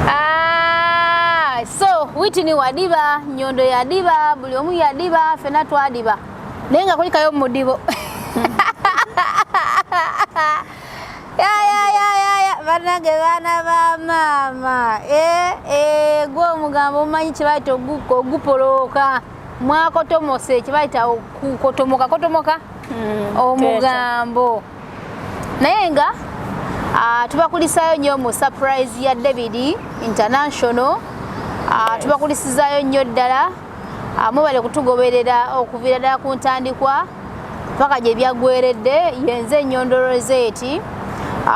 Ah, so Whitney wadiba, Nyondo yadiba, buli omu yadiba, fena twadiba, naye nga kulikayo mudibo. Ya, ya, ya, ya, ya. Bannange, baana ba maama, eh, eh, gwe omugambo omumanyi kyebayita ogupolooka, mwakotomose, kyebayita okukotomoka kotomoka omugambo. Naye nga tubakulisaayo nnyo mu surprise ya David International. Tubakulisizaayo nnyo ddala. Mwebale kutugoberera okuviira ddala ku ntandikwa paka gye byaggweredde. Yenze Nyondo Rosette,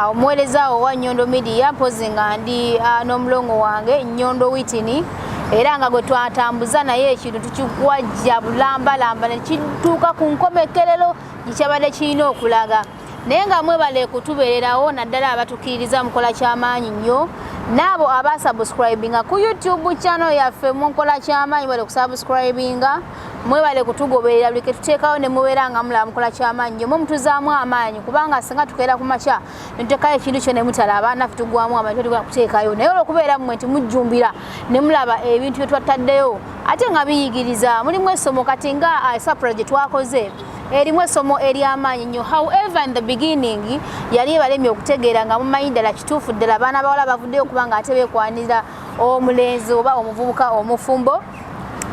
omuweereza wo wa Nyondo Media, mpozi nga ndi n'omulongo wange Nyondo Whitney, era nga gwe twatambuza naye ekintu tukiwajja bulambalamba ne kituuka ku nkomekerero gyekyabadde kirina okulaga. Naye nga mwebale kutubeererawo, naddala abatukiririza, mukola kyamaanyi nnyo, n'abo abasubscribinga ku YouTube channel yaffe, mukola kyamaanyi. Mwebale kusubscribinga, mwebale kutugoberera buli ketuteekawo ne mubeera nga mulaba, mukola kyamaanyi nnyo. Mwe mutuzaamu amaanyi, kubanga singa tukeera ku makya netuteekayo ekintu kyo ne mutalaba, naffe tugwamu amaanyi, tugenda kuteekayo. Naye olwokubeera mmwe nti mujjumbira ne mulaba ebintu bye twataddeyo, ate nga biyigiriza, mulimu essomo. Kati nga surprise gye twakoze erimu essomo ery'amaanyi nnyo. However, in the beginning yali ebalemye okutegeera nga mumanyi ddala kituufu ddala abaana bawala bavuddeyo kubanga ate beekwanira omulenzi oba omuvubuka omufumbo,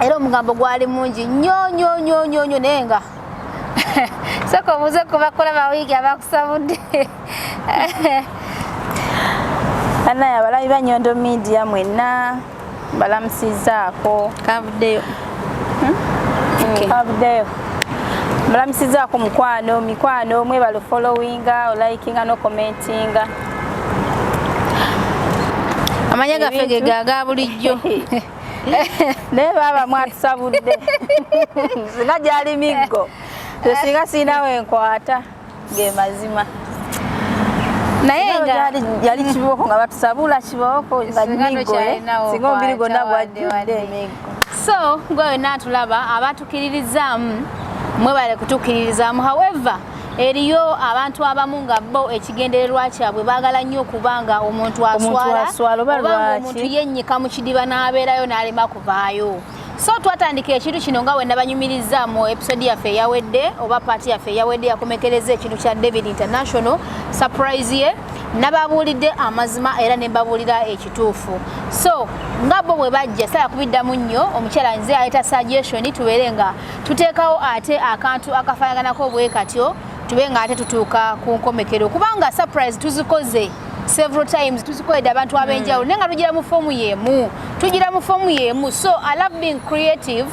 era omugambo gwali mungi nnyo nnyo nnyo nnyo nnyo. Naye nga soka obuuze kubakola bawiigi abakusabudde. Banaye, abalabi ba Nyondo Media mwenna, balamusizaako. Kavuddeyo. Kavuddeyo. Balamusizaako mukwano, mikwano, mwebale followinga, olikinga n'ocommentinga. Amanya gaffe ge ga bulijjo. Naye baaba mwatusabudde, singa gyali miggo, singa siinawo enkwata ge mazima. Naye nga yali kibooko nga batusabula kibooko nga Singa miggo, eh? tokyalinawo Singa omubiri gwonna kwata wadde gwajjudde wadde. emiggo. So gwe wena atulaba, abatukiririzaamu, mwebale kutukiririzaamu. However, eriyo abantu abamu nga bo ekigendererwa kyabwe baagala nnyo okuba nga omuntu aswala, aswala, oba oba nga lwaki? omuntu yennyika mu kidiba n'abeerayo n'alema kuvaayo. So twatandika ekintu kino nga wena banyumiriza mu episode yaffe eyawedde, oba part yaffe eyawedde yakomekereza ekintu kya David International surprise ye. Nababuulidde amazima era ne mbabuulira ekituufu. So nga bo bwe bajja sala kubiddamu nnyo. Omukyala nze aleeta suggestion tubeere nga tuteekawo ate akantu akafaanaganako bwe katyo, tube nga ate tutuuka ku nkomekero, kubanga surprise tuzikoze several times, tuzikoledde abantu ab'enjawulo, naye nga tugira mu form y'emu, tugira mu form y'emu. So I love being creative.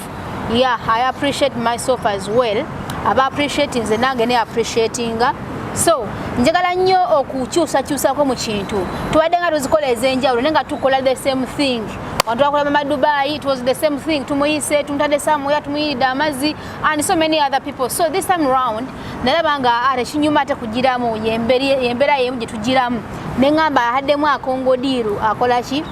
Yeah, I appreciate myself as well. Aba appreciate nze, nange ne appreciatinga. So njagala nnyo okukyusakyusako mu kintu. Tubadde nga tuzikola ez'enjawulo, naye nga tukola the same thing. Wantu bakola mama Dubai, it was the same thing, tumuyise, tumutadde somewhere, tumuyiridde amazzi and so many other people. So this time round nalaba nga ate kinyuma ate kugiramu yembeera yemu gye tugiramu, neŋŋamba ahaddemu akongodiiru akola ki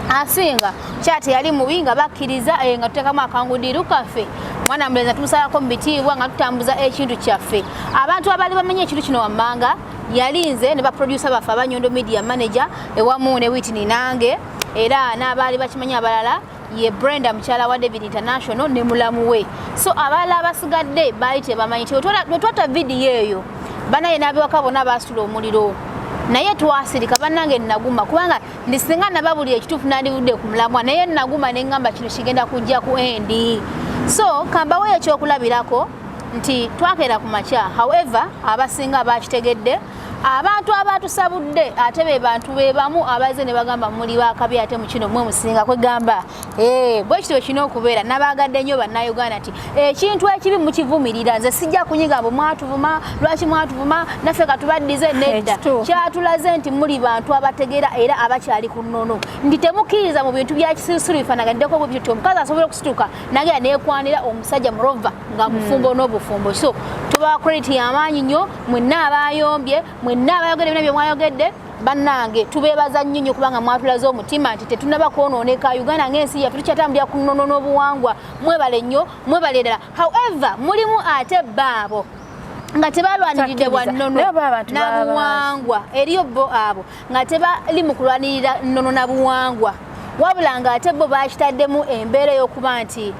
asinga kyate yali mubi nga bakkiriza, nga tuteekamu akangudiiru kaffe, mwana mulenzi tumusalako mu bitiibwa nga tutambuza ekintu kyaffe. Abantu abaali bamenye ekintu kino wammanga yali nze ne baproducer baffe aba Nyondo Media, manager ewamu ne Whitney nange, era n'abaali bakimanyi abalala ye Brenda, mukyala wa David International, ne mulamu we. So abalala abasigadde baali tebamanyi ti wetwata vidiyo eyo. Banaye n'abewaka bonna baasula omuliro, naye twasirika. Bannange, naguma, kubanga ndi singa nababulira ekituufu nandivudde ku mulamwa, naye naguma neŋŋamba kino kigenda kujja ku end. So kambaweyo ekyokulabirako nti twakeera ku makya. However, abasinga bakitegedde. Abantu abatusabudde ate be bantu be bamu abaze ne bagamba muli bakabi, ate mu kino mwe musinga kwegamba. Bwe kityo kirina okubeera. Nabaagadde nnyo Bannayuganda nti ekintu ekibi mukivumirira. Nze sijja kunyiga mbu mwatuvuma, lwaki mwatuvuma, naffe katubaddize. Nedda. Ekituufu. Kyatulaze nti muli bantu abategeera era abakyali ku nnono, nti temukkiririza mu bintu bya kisirusiru bifaanaganiddeko bwe bityo. Omukazi asobola okusituka nagera neekwanira omusajja murova nga mufumbo n'obufumbo. So tubawa credit y'amaanyi nnyo mwenna abayombye, mwenna abayogedde byonna bye mwayogedde. Bannange, tubeebaza nnyo nnyo kubanga mwatulaze omutima nti tetunaba kwonooneka. Uganda ng'ensi yaffe tukyatambulira ku nnono n'obuwangwa. Mwebale nnyo, mwebale ddala. However, mulimu ate baabo Nga tebalwaniridde bwa Takkiriza. nnono Naye oba abantu na baba buwangwa. Eriyo bo abo nga tebali mu kulwanirira nnono na buwangwa, wabula ng'ate bo bakitaddemu embeera ey'okuba nti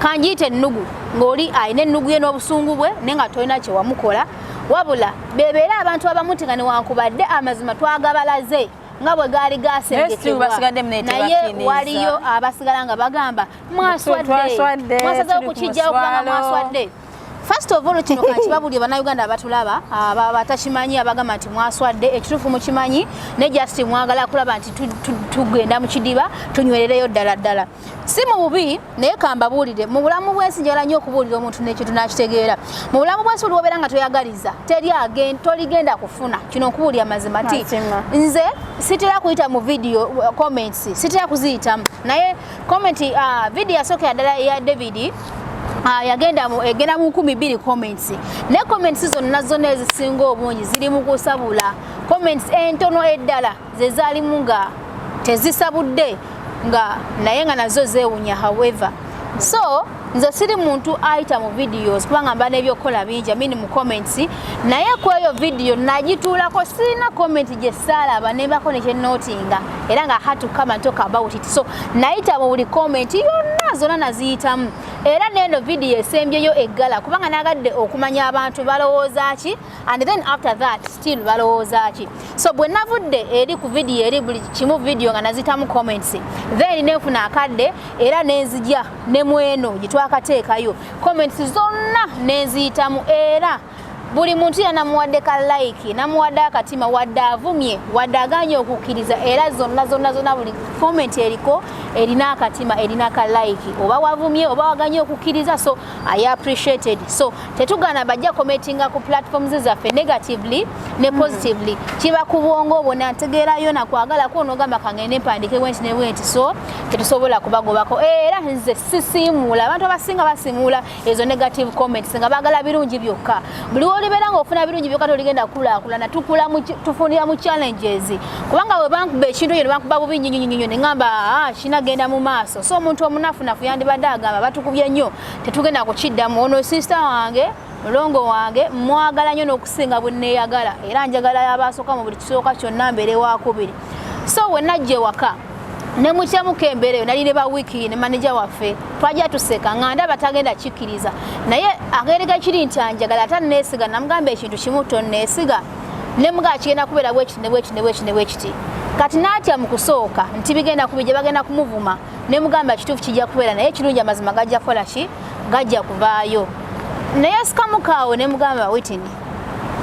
kanjiyite ennugu, ng'oli alina ennugu ye n'obusungu bwe, naye nga tolina kye wamukola. Wabula bebeera abantu abamu nti nga newankubadde amazima twagabalaze nga bwe gaali gasengekebwa, basigadde naye naye tebakkiriza. Waliyo abasigala nga bagamba mwaswadde, Twaswadde, mwasazeho tuli ku kukijjawo kubanga muswalo. mwaswadde. First of all, kino kakibabulire Bannayuganda abatulaba, batakimanyi, abagamba nti mwaswadde, ekituufu mukimanyi, ne just mwagala kulaba nti tugenda mu kidiba tunywerereyo ddala ddala. Si mu bubi, naye kambabuulire, mu bulamu bwensi njagala nnyo okubuulira omuntu n'ekintu n'akitegeera. Mu bulamu bwensi buli wobeera nga toyagaliza, teri toligenda kufuna. Kino nkubuulira mazima nti Mazima. nze sitera kuyita mu video comments, sitera kuziyitamu, naye comment, video yasookera ddala eya David, yagenda mu egenda mu 2000 comments, naye comments zonna zonna ezisinga obungi ziri mu kusabula. Comments entono eddala ze zaalimu nga tezisabudde, nga naye nga nazo zeewunya. However, so nze siri muntu ayita mu videos kubanga mba n'ebyokukola bingi, I mean mu comments, naye ku eyo video nagituulako, sirina comment gye saalaba nembako nekyenootinga era nga had to come and talk about it. So nayita mu buli comment yonna, zonna naziyitamu, era neno video esembyeyo eggala kubanga nagadde okumanya abantu balowooza ki, and then after that still balowooza ki. So bwe navudde eri ku video eri buli kimu video nga nazitamu comments, then nenfuna akadde era nenzija ne mweno gye twakateekayo, comments zonna nenziyitamu, era buli muntu yena namuwadde ka like, namuwadde akatima, wadde avumye, wadde aganye okukkiriza, era zonna zonna zonna buli comment eriko erina akatima, erina ka like, oba wavumye oba waganye okukkiriza. So I appreciated. So tetugana bajja commentinga ku platforms zaffe negatively ne positively, kiba ku bwongo obwo nategeerayo nakwagalako onogamba kangende mpandike bwenti ne bwenti. So tetusobola kubagobako, era nze sisiimuula. Abantu abasinga basiimuula ezo negative comments nga baagala birungi byokka. Buli wolibeera ngaofuna birungi byokka toligenda kulaakulana. Tukula tufunira mu challenges, kubanga bwe bankuba ekintu eyo ne bankuba bubi nnyo nnyo nnyo, ne ŋŋamba, "Ah, kinagenda mu maaso." So omuntu omunafunafu yandibadde agamba batukubye nnyo, tetugenda kukiddamu. Ono sister wange, mulongo wange, mwagala nnyo n'okusinga bwe neeyagala, era njagala abasooka mu buli kisooka kyonna mbeere wakubiri. So we najja ewaka ne mutyamuko embeera eyo, nali ne ba wiiki ne manager waffe, twajja tuseka nga ndaba tagenda kikkiriza, naye agereka kiri nti anjagala ate neesiga. Namugamba ekintu kimu, tonneesiga? Ne mugamba kigenda kubeera bwekiti ne bwekiti ne bwekiti ne bwekiti. Kati n'atya mu kusooka nti bigenda kubijja, bagenda kumuvuma. Ne mugamba kituufu kijja kubeera, naye ekirungi amazima gajja kukola ki? Gajja kuvaayo. Naye sikamukaawo ne mugamba, "Witini,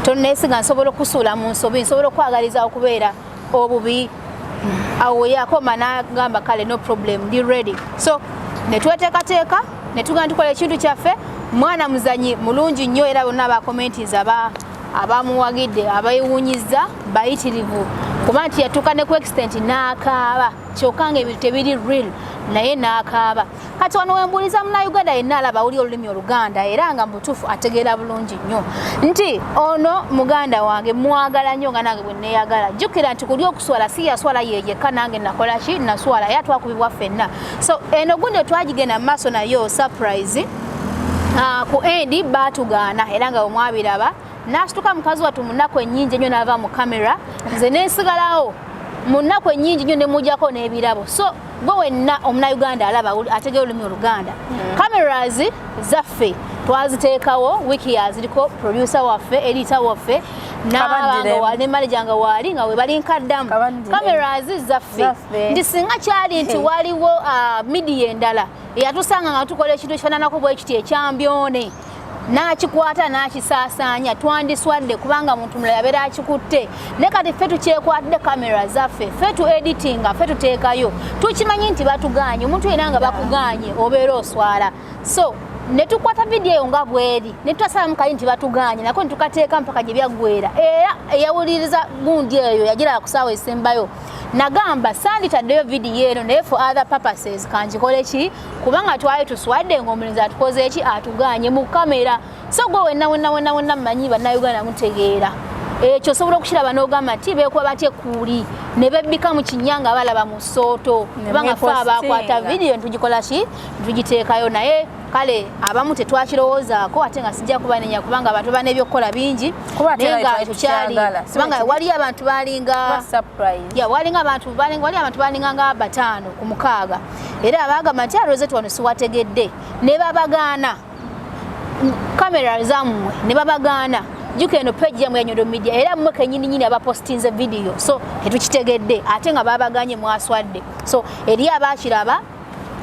tonneesiga? Nsobola okusuula mu nsobi, nsobola okwagaliza okubeera obubi." Awo yakoma n'agamba, "Kale, no problem, ndi ready." So ne tweteekateeka ne tugenda tukola ekintu kyaffe. Mwana muzanyi mulungi nnyo, era bonna abakomentinze, abamuwagidde, abeewuunyiza bayitirivu, kuba nti yatuuka ne ku extent n'akaaba, kyokka nga ebintu tebiri real, naye n'akaaba. Kati wano wembuuliza Munnayuganda yenna alaba wuli olulimi Oluganda era nga mubutuufu ategeera bulungi nnyo nti ono muganda wange, mwagala nnyo nga nange bwe neeyagala. Jjukira nti kuli okuswala si yaswala yeyekka, nange nakola ki? Naswala, era twakubibwa ffenna. So eno gundi twagigenda mu maaso nayo surprise. Ku end baatugaana, era nga bwemwabiraba n'asituka mukazi wattu mu nnaku ennyingi ennyo n'ava mu kamera, nze nensigalawo mu nnaku ennyingi nnyo ne mujjako n'ebirabo. So gwe wenna Omunauganda alaba ategera olulimi Oluganda, cameras zaffe twaziteekawo wiiki yaziriko, producer waffe, editor waffe, Kabaddiremu. ne manager nga waali nga we bali nkaddamu. Kabaddiremu. Cameras zaffe. Zaffe. Nti singa kyali nti waliwo media endala eyatusanga nga tukola ekintu ekifaananako bwe kiti ekyambyone, n'akikwata n'akisaasaanya, twandiswadde kubanga muntu mulala yabeera akikutte. Naye kati ffe tukyekwatidde kamera zaffe, ffe tu editinga, ffe tuteekayo. Tukimanyi nti batuganye. Omuntu yenna nga bakuganye obeera oswala. So ne tukwata vidiyo eyo nga bweri, ne tutasalamu kali nti batuganye, nako ne tukateeka mpaka gye byaggwera. Era eyawuliriza gundi eyo yagiraba ku saawa esembayo, nagamba sanditaddeyo vidiyo eno, naye for other purposes kanjikole ki, kubanga twali tuswadde ng'omulenzi atukoze eki? Atuganye mu kamera. So gwe wenna wenna wenna wenna mmanyi Bannayuganda mutegeera. Ekyo osobola okukiraba n'ogamba nti beekuba batya ekkuuli ne bebbika mu kinnya nga balaba mu ssooto, kubanga fe abakwata vidiyo ntugikola ki, ntugiteekayo. Naye kale abamu tetwakirowoozaako, ate nga sijja kubanenya kubanga abantu baba n'ebyokukola bingi. Naye nga ekyo kyali kubanga waliyo abantu balinga, walinga abantu, wali abantu balinga nga 5 ku 6, era abagamba nti Rosette wano siwategedde, ne babagaana kamera zammwe, ne babagaana. Jjuka eno page yammwe ya Nyondo Media, era mmwe kenyini nyini abapostinze video, so tetukitegedde, ate nga babaganye, mwaswadde. So eri abakiraba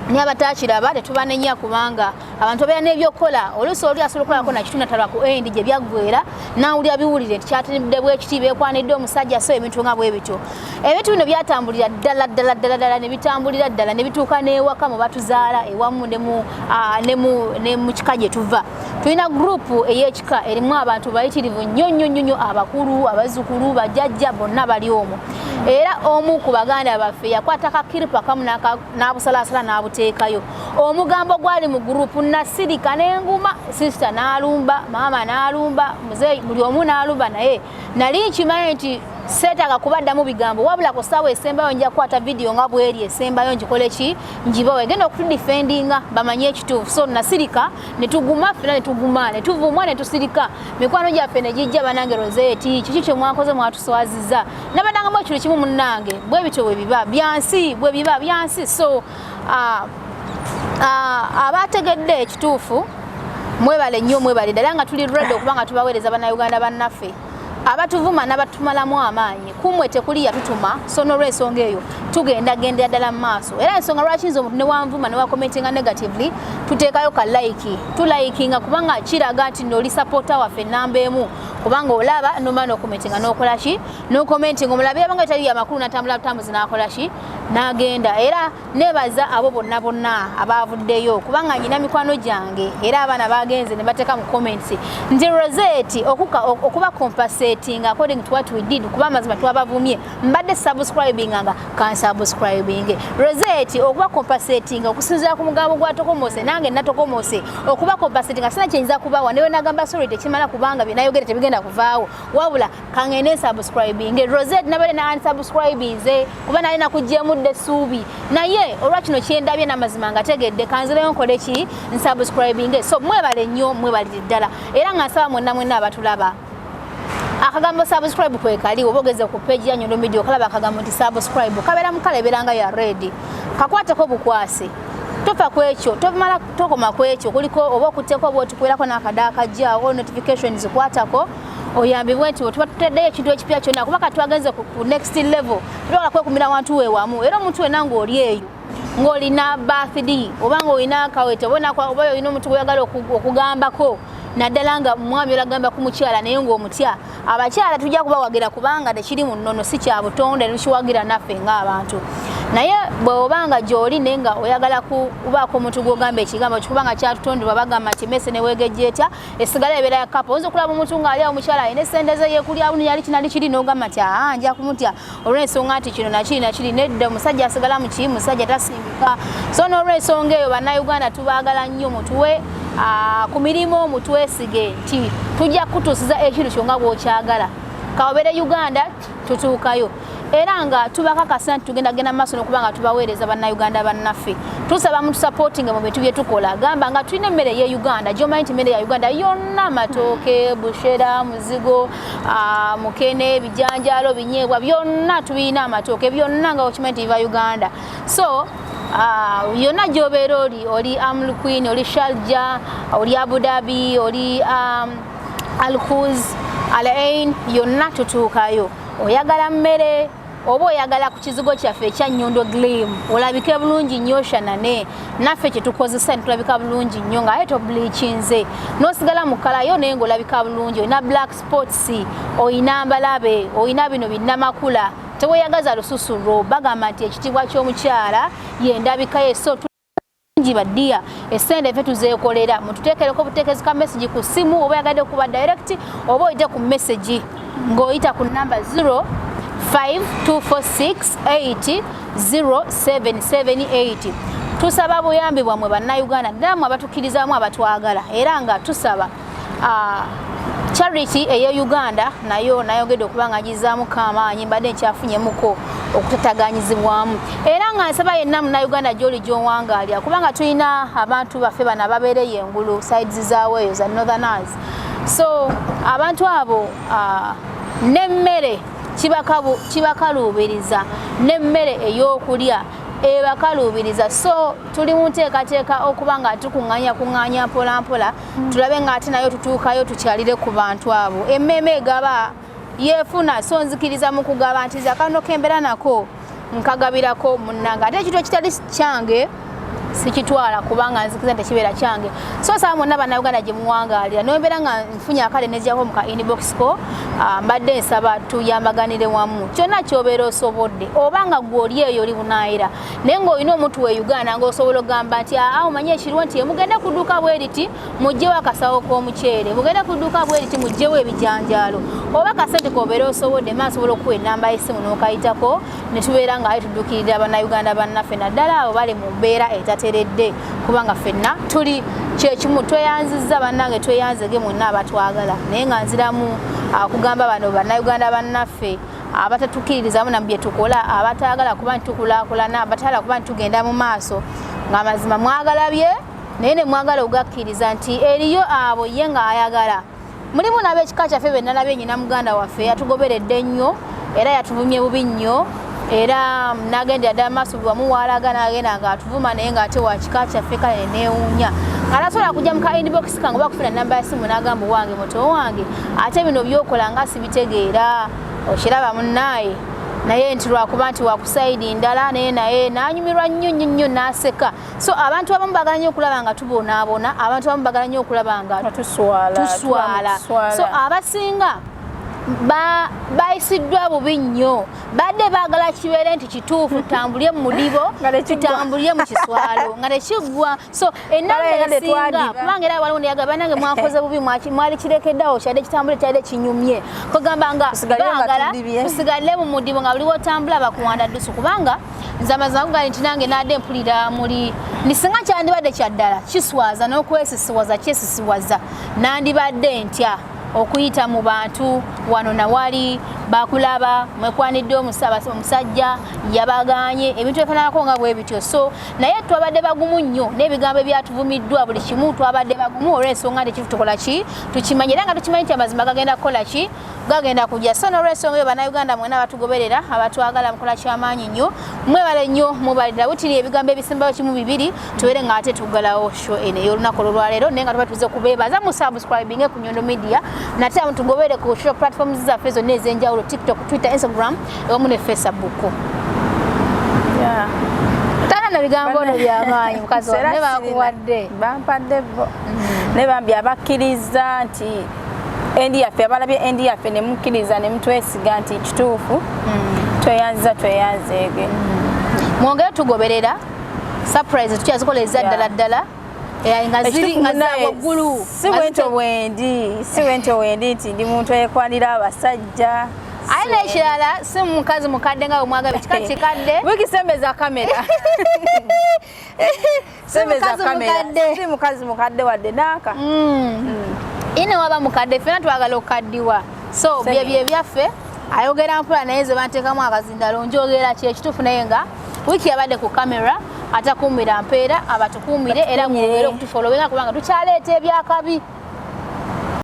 naye abatakiraba tetubanenya, kubanga abantu babeera n'ebyokukola. Oluusi oli asobola okukolako nakitundu atalwa ku end gye byaggwera, nawulira biwulire nti kyatinidde bwekiti, beekwanidde omusajja. So ebintu nga bwe bityo, ebintu bino byatambulira ddala ddala ddala ddala, ne bitambulira ddala ne bituuka n'ewaka mu batuzaala ewamu ne mu kika gye tuva. Tulina group ey'ekika erimu abantu bayitirivu nnyo nnyo nnyo nnyo, abakulu, abazzukulu, bajjajja, bonna bali omwo. Era omu ku baganda baffe yakwata kakiripa kamu n'abusalaasala n'abuteekayo omugambo gwali mu group. Nasirika n'enguma, sister n'alumba, maama n'alumba, muzeeyi, buli omu n'alumba. Naye nali nkimanyi nti seetaaga kubaddamu bigambo, wabula ku ssaawa esembayo nja kukwata vidiyo nga bweri esembayo, ngikole ki, ngibawe genda okutudefendinga bamanye ekituufu. So nasirika ne tuguma ffena, ne tuguma, ne tuvumwa, ne tusirika. Mikwano gyaffe ne gijja, "Banange Rosette, kiki kye mwakoze? Mwatuswaziza." Nabadangamu ekintu kimu, munnange, bwe bityo bwe biba byansi, bwe biba byansi. So abategedde ekituufu mwebale nnyo, mwebale ddala, nga tuli ready okuba nga tubaweereza Bannayuganda bannaffe. Abatuvuma n'abatumalamu amaanyi, kumwe tekuli yatutuma. So n'olwensonga eyo tugenda gendera ddala mu maaso. Era ensonga lwaki nze omuntu newanvuma newakomentinga negatively, tuteekayo ka like, tulikinga, kubanga kiraga nti noli supporter waffe namba emu, kubanga olaba nomala nokomentinga, nokola ki, nokomentinga omulabe yabanga etali yamakulu, natambula butambuzi, nakola ki, nagenda. Era nebaza abo bonna bonna abavuddeyo, kubanga nyina mikwano gyange era abaana bagenze ne bateeka mu comments nti Rosette okuba compensating according to what we did, kuba amazima twabavumye, mbadde subscribing nga kansubscribing. Rosette okuba compensating okusinziira ku mugambo gwa Tokomose, nange natokomose okuba compensating, sina kyenyinza kubawa. Newe nagamba sorry tekimala, kubanga byenayogere tebigenda kuvaawo, wabula kangende nsubscribing. Rosette nabadde na unsubscribinze kuba nali nakuggyemu dda essuubi, naye olwa kino kyendabye n'amazima nga tegedde, kanzireyo nkole ki, nsubscribinge. So mwebale nnyo, mwebalire ddala. Era nga nsaba mwenna mwenna abatulaba, akagambo subscribe kwekali, oba ogeze ku page ya Nyondo Media okalaba akagambo nti subscribe, kabeera mukala ebeera nga ya red, kakwateko bukwasi, tofa ku ekyo, tomala tokoma ku ekyo, kuliko oba okutteko oba otukubeerako n'akade akajja oba notifications, kwatako oyambibwe nti tuba tutaddeyo ekintu ekipya kyonna, kuba kati twagenze ku next level, tetwagala kwekumira wantu wewamu. Era omuntu wenna ng'oli eyo ng'olina birthday oba ng'olina kawete oba olina omuntu gweyagala okugambako, naddala nga mwami olagamba ku mukyala naye ng'omutya, abakyala tujja kubawagira kubanga tekiri mu nnono, si kya butonde, tukiwagira naffe ng'abantu. Naye bw'obanga gy'oli naye nga oyagala kubaako omuntu gw'ogamba ekigambo, kikubanga kyatutondebwa, bagamba nti emmese neweegejja etya esigala ebeera ya kapa. Oyinza okulaba omuntu ng'ali awo, omukyala alina essente ze, yeekulya buno, yali kinali kiri, n'ogamba nti aa, nja kumutya olw'ensonga nti kino nakiri nakiri. Nedda, omusajja asigala muki, musajja tasingika. So n'olw'ensonga eyo, Bannayuganda tubaagala nnyo, mutuwe ku mirimu, mutwesige nti tujja kutuusiza ekintu kyo nga bw'okyagala, kaobeere Uganda tutuukayo. Era nga tubakakasa nti tugenda genda maaso n'okuba nga tubaweereza. Bannayuganda bannaffe, tusaba mutusupportinge mu bintu bye tukola. Gamba nga tulina emmere ye Uganda gyomanyi nti emmere ya Uganda yonna, amatooke, bushera, muzigo, mukene, bijanjaalo, binyeebwa, byonna tubirina, amatooke, byonna nga okimanyi nti biva Uganda. So yonna gy'obeera oli, oli Umm Al Quwain, oli Sharjah, oli Abu Dhabi, oli Al Quoz, Al Ain, yonna tutuukayo. Oyagala mmere oba oyagala ku kizigo kyaffe ekya Nyondo Glim, olabike bulungi nnyo, shanane naffe kyetukozesa netulabika bulungi nnyo, nga aye tobleachinze n'osigala mu kalayo naye ng'olabika bulungi. Olina black spots, oyina mbalabe, oyina bino binnamakula, teweyagaza lususu lwo. Bagamba nti ekitiibwa ky'omukyala yendabika ye. So ngi baddiya, esente ffe tuzeekolera, mututeekereko buteekezi ka message ku ssimu, oba oyagadde kuba direct oba oyite ku message ng'oyita ku namba 0524680778. Tusaba buyambi bwammwe Bannayuganda, ddala mwe abatukkirizaamu, abatwagala. Era nga tusaba Charity eye Uganda nayo nayogedde okuba nga ngizaamuko amaanyi, mbadde nkyafunyemuko okutataganyizibwamu, era nga nsaba yenna Munnayuganda gy'oli gy'owangaalira, kubanga tulina abantu baffe bano ababeereyo engulu sides zaawo eyo za northerners. So abantu abo n'emmere kibakaluubiriza, n'emmere ey'okulya ebakaluubiriza. So tuli mu nteekateeka okuba nga tukuŋŋanya kuŋŋanya mpola mpola, tulabe nga ate nayo tutuukayo tukyalire ku bantu abo. Emmeeme egaba yeefuna, so nzikiriza mu kugaba nti zakano kembeera nako nkagabirako munnange, ate ekintu ekitali kyange sikitwala, kubanga nzikiriza nti tekibeera kyange. So saba mwonna Bannayuganda gye muwangaalira, nombeera nga nfunye akale nejjako mu ka inbox ko, mbadde nsaba tuyambaganire wamu. Kyonna kyobeera osobodde, oba nga gwe oli eyo oli bunaayira naye ng'olina omuntu we Uganda ng'osobola okugamba nti aa, omanye ekiriwo nti mugende ku dduuka bwe riti muggyewo akasawo k'omuceere, mugende ku dduuka bwe riti muggyewo ebijanjaalo, oba kasente kobeera osobodde, ma nsobola okuwa ennamba y'essimu n'okayitako ne tubeera nga aye tuddukirira Bannayuganda bannaffe, naddala abo bali mu mbeera etateredde, kubanga ffenna tuli kyekimu. Tweyanzizza bannange, tweyanzege mwenna abatwagala, naye nga nziramu akugamba bano Bannayuganda bannaffe abatatukkiririzamu namu bye tukola, abataagala kuba nti tukulaakulana, abataagala kuba nti tugenda mu maaso, ng'amazima mwagalabye naye ne mwagala okugakkiriza nti eriyo abo ye ng'ayagala. Mulimu n'ab'ekika kyaffe be nalabye, nyina muganda waffe yatugoberedde nnyo era yatuvumye bubi nnyo, era n'agendera ddala maaso buli wamu waalaga n'agenda ng'atuvuma, naye ng'ate wa kika kyaffe. Kale neewuunya nga tasobola kujja mu ka inbox kange oba kufuna namba ya simu n'agamba, "Wange muto wange, ate bino byokola nga sibitegeera." Okiraba munnaaye, naye nti lwakuba nti waku side ndala, naye n'anyumirwa nnyo nnyo nnyo n'aseka. So abantu abamu bagala nnyo okulaba nga tubonaabona, abantu abamu bagala nnyo okulaba nga tuswala. Tuswala. So abasinga bayisiddwa bubi nnyo, badde baagala kibeere nti kituufu tutambulye mu mudibo, Nga tekiggwa. tutambulye mu kiswalo nga tekiggwa. So enamba Kale nga esinga tetwadiba. Kubanga era waliwo neyaga, "Banange, mwakoze bubi, mwali kirekeddeawo kyadde kitambule, kyadde kinyumye." Kugamba nga Tusigalire nga baagala tudibye. Tusigalire mu mudibo nga buli wotambula bakuwanda ddusu, kubanga nze amazima kugali nti nange nadde mpulira muli ni singa kyandibadde kyaddala kiswaza n'okwesisiwaza kyesisiwaza, nandibadde ntya okuyita mu bantu wano nawali bakulaba mwekwanidde omusajja yabaganye ebintu ebifaananako nga bwe bityo. So naye twabadde bagumu nnyo n'ebigambo ebyatuvumiddwa, buli kimu twabadde bagumu, olw'ensonga nti ekintu tukola ki tukimanyi, era nga tukimanyi nti amazima gagenda kukola ki, gagenda kujja. So n'olwensonga eyo, Bannayuganda mwena abatugoberera, abatwagala, mukola kyamaanyi nnyo, mwebale nnyo, mubalira butiri. Ebigambo ebisembayo kimu bibiri, tubeere nga ate tuggalawo show eno ey'olunaku olwolwaleero, naye nga tuba tuze kubeebaza musubscribinge ku Nyondo Media, nate mutugobere ku social platforms zaffe zonna ez'enjawulo, TikTok, Twitter, Instagram ewamu ne Facebook. Tana na bigambo ono byamaanyi, mukazi wange, Era bakuwadde. Bampadde bo, naye bambi abakkiriza nti end yaffe, abalabye end yaffe ne mukkiriza ne mutwesiga nti kituufu, tweyanziza, tweyanzeege. Mwongere tugoberera, surprise tukyazikola eza ddala ddala, nga ziri Ekituufu nga za munnaye, waggulu. si bwentyo bwendi, si bwentyo bwendi nti ndi muntu eyekwanira abasajja. Aye n'ekirala, si mukazi mukadde nga bwemwagabye kika kikadde. Wiki, sembeza kamera. Si Sembeza mukazi kamera. mukadde. Si mukazi mukadde wadde naaka. Ine waba mukadde, ffena twagala okukaddiwa. So Same. byebyo ebyaffe. Ayogera mpola, naye nze banteekamu akazindalo, njogera kyekituufu. Naye nga wiiki yabadde ku kamera atakuumira mpeera, abatukuumire era Batukuumire. mwongere okutufollowinga, kubanga tukyaleeta ebyakabi.